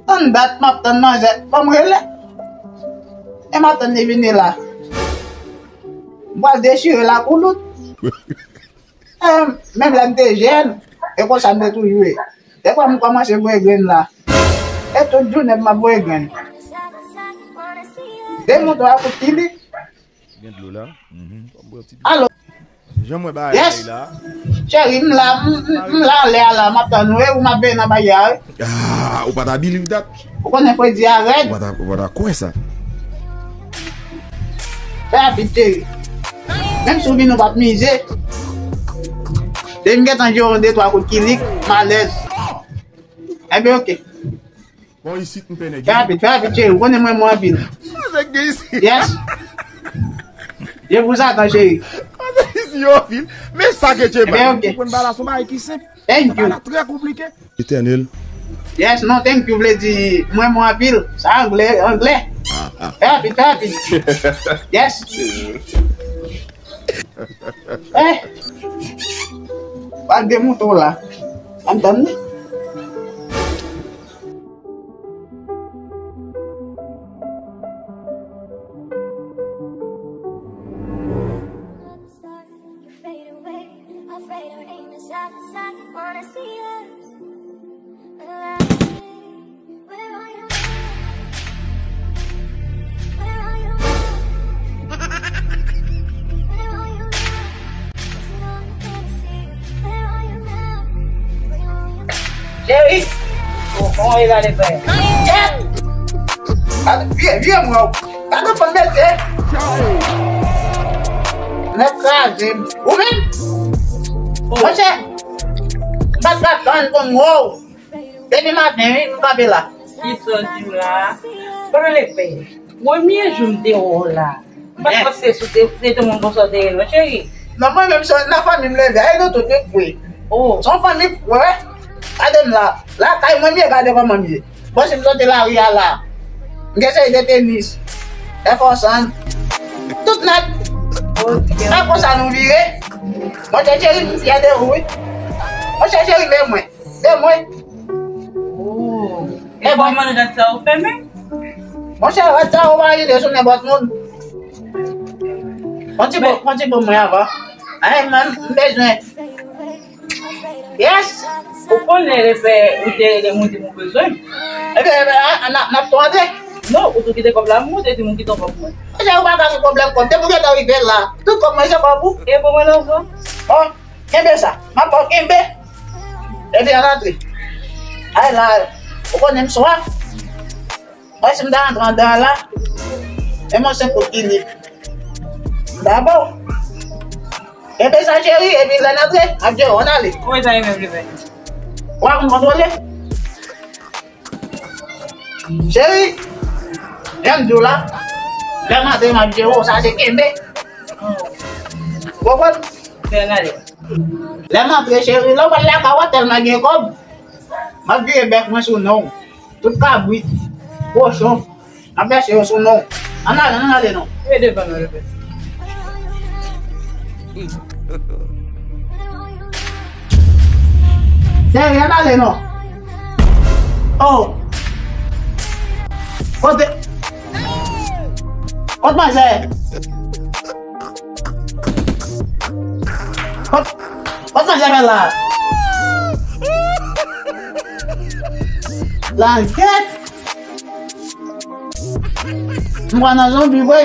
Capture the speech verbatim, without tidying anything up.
Tann dat m ap tann manzè, ban m rele. E m ap tann li vini la. M pral dechire lakoulout. E, menm lè m te jèn, e konsa m te toujou ye. Dèfwa m kòmanse voye grenn la. E tout jounen m ap voye grenn. De mouton a kout kilik. Gen dlo la. Mhm. Alo. Jan mwen bagay la. Yes. Cheri, m la, m, m, m la anlè a la, m ap tann ou, e ou m ap veye nan baryè a, wi. Ah, ou pa ta believe that. Ou konnen fredi a rèd. Ou pa ta, ou pa ta kwè sa. Fè rapid, cheri. Menm si w vin, ou p ap mize. Depi m gentan jwe yon de twa kout kilik, m alèz. Enben, oke. Bon, isit m pè nèg. Fè rapid, fè rapid, cheri. Ou konnen mwen, mwen anpil. Nèg gen isit. Yes. Je vous attends, cheri. Konnen isit yo anpil. Men sa ke Djeba. Enben, oke. Ou konn bagay la, se yon bagay ki senp. Thank you. Bagay la trè konplike. Etènèl. Yes, non, thank you vle di mwen, mwen anpil. Sa anglè, anglè. Ah, ah. Fè rapid, fè rapid. Yes. Eh. Pral de mouton la. Ann tann li. Cheri, kòman w ye la, lepè? Gade, vye, vye mwen. Gade fanm mete. Nèg kraze m. Ou menm? Monchè, m pa t ka tann pou m wè w. Depi maten, wi, m kanpe la. Kisa w di m la? Pran lepè. Premye jou m te wè w la. M pa t panse si w te, te, te moun konsa w te ye, non, cheri. Non, mwen menm, se nan fanmi m leve, e nou tout, nou vre. Oh. Se yon fanmi, wè, gade m la. Lakay mwen m ye, gade kòman m ye. Bon, si m soti lari a la, m gen seri de tenis, Air Force One, tout nèt. Ok. E konsa nou vire. Monchè cheri, m fyè de ou, wi. Monchè cheri, men mwen. De mwen. Oh. E fò mande dat sa ou fè menm? Monchè, rad sa ou pa rive sou nenpòt moun. Pran ti po, pran ti po mwen avan. Ay, man, m bezwen. Yes. Ou konnen lepè ou te rele mwen di m ou bezwen m. Ebyen, ebyen, a, a, n ap, n ap tou antre. Non, ou tou kite kòb la pou mwen, ou te di m ou kite yon kòb pou mwen. Monchè, ou pa ka gen pwoblèm kòb. Depi w gentan rive la, tout kòb mwen se kòb ou. E pou mwen nan zon. Bon. Kenbe sa. M ap ba w kenbe. Epi ann antre. Ay la, ou konnen m swaf. Mwen si m ta antre anndan an la, men mwen se kout ki lib. M ta ba w. Kenbe sa cheri, epi lè n antre, m ap jere w, ann ale. Kòman sa ye menm, Lipè? Ou pa konn kontwole? Cheri, jan m di w la, lè m antre m ap jere w, sa se kenbe. Ou konprann? Fè n ale. Lè m antre, cheri, lè w pral lakay ou a tèlman gen kòb, m ap vire bèk mwen sou non w. Tout kabrit, kochon, m ap vèse yo sou non w. Ann ale, ann ale non. Ede ban nou repete. Cheri, ann ale non. Oh. Kote? Kot manzè? Kot, kot manzè fè la? Langèt! M kwè nan zonbi vre.